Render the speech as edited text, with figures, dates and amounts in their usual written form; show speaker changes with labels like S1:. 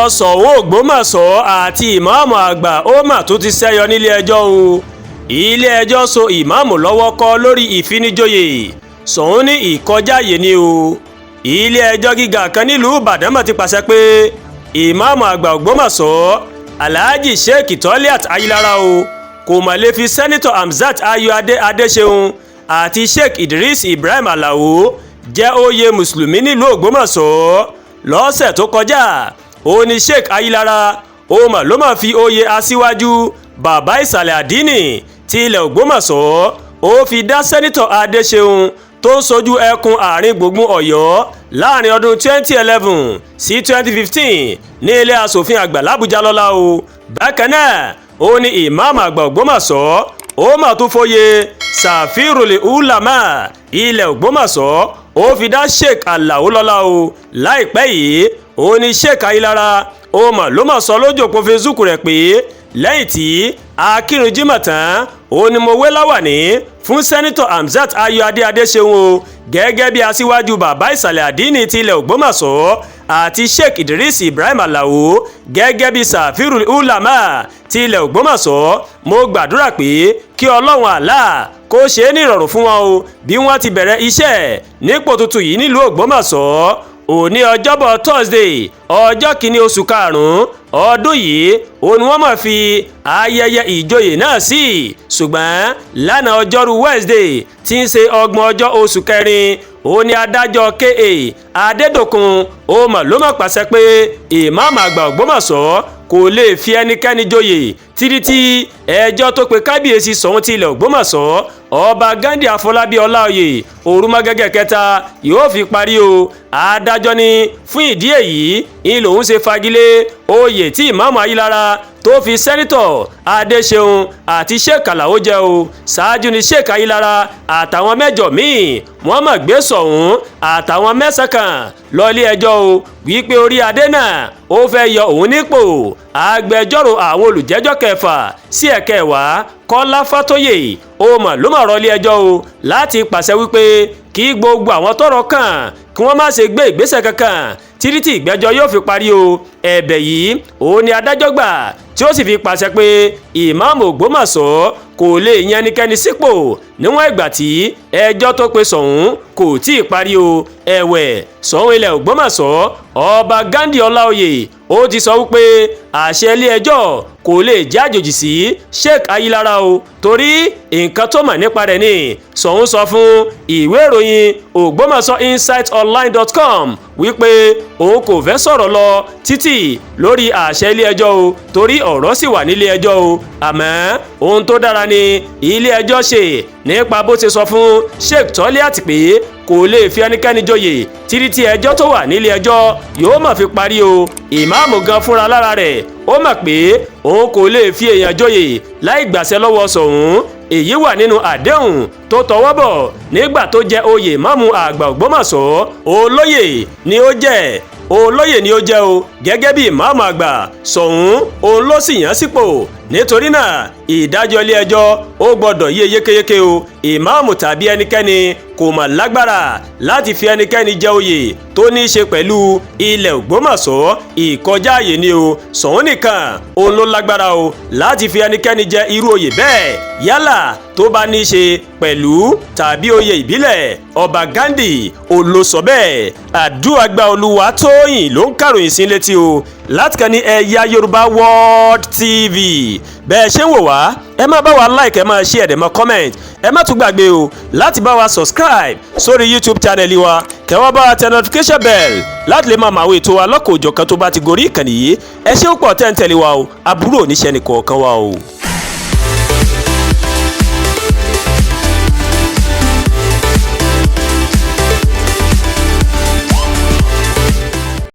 S1: Ọ̀rọ̀ Ṣọ̀ún Ògbómọ̀ṣọ́ àti ìmáàmù àgbà ó mà tún ti ṣẹ́yọ nílé ẹjọ́ o. Ilé-ẹjọ́ so ìmáàmù lọ́wọ́ kọ́ lórí ìfinijòyè. Ṣọ̀ún ní ìkọjáàyè ni o. Ilé-ẹjọ́ gíga kan nílùú Ìbàdàn mà ti pàṣẹ pé ìmáàmù àgbà Ògbómọ̀ṣọ́, Alhaji Sheikh Toliat Ayilara o, kò mà lè fi Senator Hamzat Ayọ̀adé Adéṣeun àti Sheikh Idris Ibrahim Alao jẹ́ oyè mùsùlùmí nílùú Ògbómọ̀ṣọ́. Lọ́sẹ̀ tó kọjá, ó ní Sheikh Ayilara ó mà ló mà fi oyè aṣíwájú bàbá ìsàlẹ̀ àdínì ti ilẹ̀ Ògbómọ̀ṣọ́, ó fi dá Senator Adéṣeun tó ń sojú ẹkùn àárín gbùngbùn Ọ̀yọ́ láàrin ọdún 2011 sí 2015 ní ilé asòfin àgbà làbújá lọ́lá o. Bákan náà, ó ní ìmáàmù àgbà Ògbómọ̀ṣọ́ ó mà tún foyè Sàfírùlì Ulama ilẹ̀ Ògbómọ̀ṣọ́, ó fi dá Sheikh Alao lọ́lá o. Láìpẹ́ yìí, ó ní Sheikh Ayilara ó mà ló mà sọ lójú òpó Facebook rẹ̀ pé lẹ́yìn tí akírun Jímọ̀ tán, ó ní mo wé láwàní fún Senator Hamzat Ayọ̀adé Adéṣeun o gẹ́gẹ́ bí aṣíwájú bàbá ìsàlẹ̀ àdínì ti ilẹ̀ Ògbómọ̀ṣọ́ àti Sheikh Idris Ibrahim Alao gẹ́gẹ́ bí Sàfírù Ulama ti ilẹ̀ Ògbómọ̀ṣọ́. Mo gbàdúrà pé kí Ọlọ́run Allah kó ṣe é ní ìrọ̀rùn fún wọn o bí wọ́n ti bẹ̀rẹ̀ iṣẹ́ nípò tuntun yìí nílùú Ògbómọ̀ṣọ́. Òní ọjọ́bọ̀ Thursday, ọjọ́ kìíní oṣù karùn-ún ọdún yìí, òun ni wọ́n máa fi ayẹyẹ ìjoyè náà sí. Ṣùgbọ́n lánàá, ọjọ́rú Wednesday tí ń ṣe 30 ọjọ́ oṣù kẹrin, òun ni adájọ́ K.A. Adédọ̀kun ó mà ló mà pàṣẹ pé ìmáàmù àgbà Ògbómọ̀ṣọ́ kò lè fi ẹnikẹ́ni joyè títí tí ẹjọ́ tó pe kábíyèsí Ṣọ̀ún ti ilẹ̀ Ògbómọ̀ṣọ́, Ọba Ghandi Àfọlábí Ọláoyè Òrùmọgẹ́gẹ́ kẹta, yóò fi parí o. Adájọ́ ní fún ìdí èyí ń lòun ṣe fagilé oyè tí ìmáàmù Ayílára tó fi Senator Adéṣeun àti Sheikh Alao jẹ o. Ṣáájú ni Sheikh Ayílára àtàwọn mẹ́jọ míì wọ́n mọ̀ gbé Ṣọ̀ún àtàwọn mẹ́sàn-án kan lọ ilé ẹjọ́ o wípé orí adé náà ó fẹ́ yọ òun nípò. Agbẹjọ́rò àwọn olùjẹ́jọ́ kẹfà sí ẹ̀kẹwàá, Kọ́lá Fátóyè, ó mà ló mà rọ ilé ẹjọ́ o láti pàṣẹ wípé kí gbogbo àwọn tọ́rọ̀ kàn kí wọ́n má ṣe gbé ìgbésẹ̀ kankan títí tí ìgbẹ́jọ́ yóò fi parí o. Ẹ̀bẹ̀ yìí òun ni adájọ́ gbà tí ó sì fi pàṣẹ pé ìmáàmù Ògbómọ̀ṣọ́ kò lè yan ẹnikẹ́ni sípò níwọ̀n ìgbà tí ẹjọ́ tó pe Ṣọ̀ún kò tí ì parí o. Ẹ̀wẹ̀, Ṣọ̀ún ilẹ̀ Ògbómọ̀ṣọ́, Ọba Ghandi Ọláoyè, ó ti sọ wípé àṣẹ ilé ẹjọ́ kò lè jẹ́ àjòjì sí Sheikh Ayilara o, torí nǹkan tó mọ̀ nípa rẹ̀ ni. Ṣọ̀ún sọ fún ìwé ìròyìn Ògbómọ̀ṣọ́ insightonline.com wípé òun kò fẹ́ sọ̀rọ̀ lọ títì lórí àṣẹ ilé ẹjọ́ o, torí ọ̀rọ̀ sì wà nílé ẹjọ́ o. Àmọ́ ohun tó dára ni ilé ẹjọ́ ṣe nípa bó ṣe sọ fún Sheikh Toliat pé kò lè fi ẹnikẹ́ni joyè títí tí ẹjọ́ tó wà nílé ẹjọ́ yóò máa fi parí o. Ìmáàmù gan fúnra lára rẹ̀ ó mọ̀ pé òun kò lè fi èèyàn joyè láì gbàṣẹ lọ́wọ́ Ṣọ̀ún. Èyí wà nínú àdéhùn tó tọwọ́ bọ̀ nígbà tó jẹ oyè ìmáàmù àgbà Ògbómọ̀ṣọ́. Olóyè ni ó jẹ́, olóyè ni ó jẹ́ o gẹ́gẹ́ bí ìmáàmù àgbà. Ṣọ̀ún òun ló sì yàn sípò. Nítorí náà, ìdájọ́ ilé ẹjọ́ ó gbọ́dọ̀ yé yékéyéké o. Ìmáàmù tàbí ẹnikẹ́ni kò mà lágbára láti fi ẹnikẹ́ni jẹ oyè tó ní í ṣe pẹ̀lú ilẹ̀ Ògbómọ̀ṣọ́. Ìkọjá àyè ni o. Ṣọ̀ún nìkan òun ló lágbára o láti fi ẹnikẹ́ni jẹ irú oyè bẹ́ẹ̀, yálà tó bá ní í ṣe pẹ̀lú tàbí oyè ìbílẹ̀. Ọba Ghandi olóṣọ bẹ́ẹ̀. Àdúràgbà Olúwa Tóyìn ló ń kàròyìn sí létí o láti kàn ní Ẹ̀yà Yorùbá World TV. Bẹ́ẹ̀ ṣe ń wò wá, ẹ máa bá wa like, ẹ máa share, ẹ máa comment. Ẹ má tún gbàgbé o láti bá wa subscribe sórí YouTube channel wa, kẹ́ wá bá wa tẹ notification bell láti lè máa mọ àwọn ètò wa lọ́kọ̀ òjọ̀kan tó bá ti gorí ìkànnì yìí. Ẹ ṣé púpọ̀ tẹ́ ń tẹ̀lé wa o. Àbúrò oníṣẹ́ nìkọ̀ọ̀kan wa o.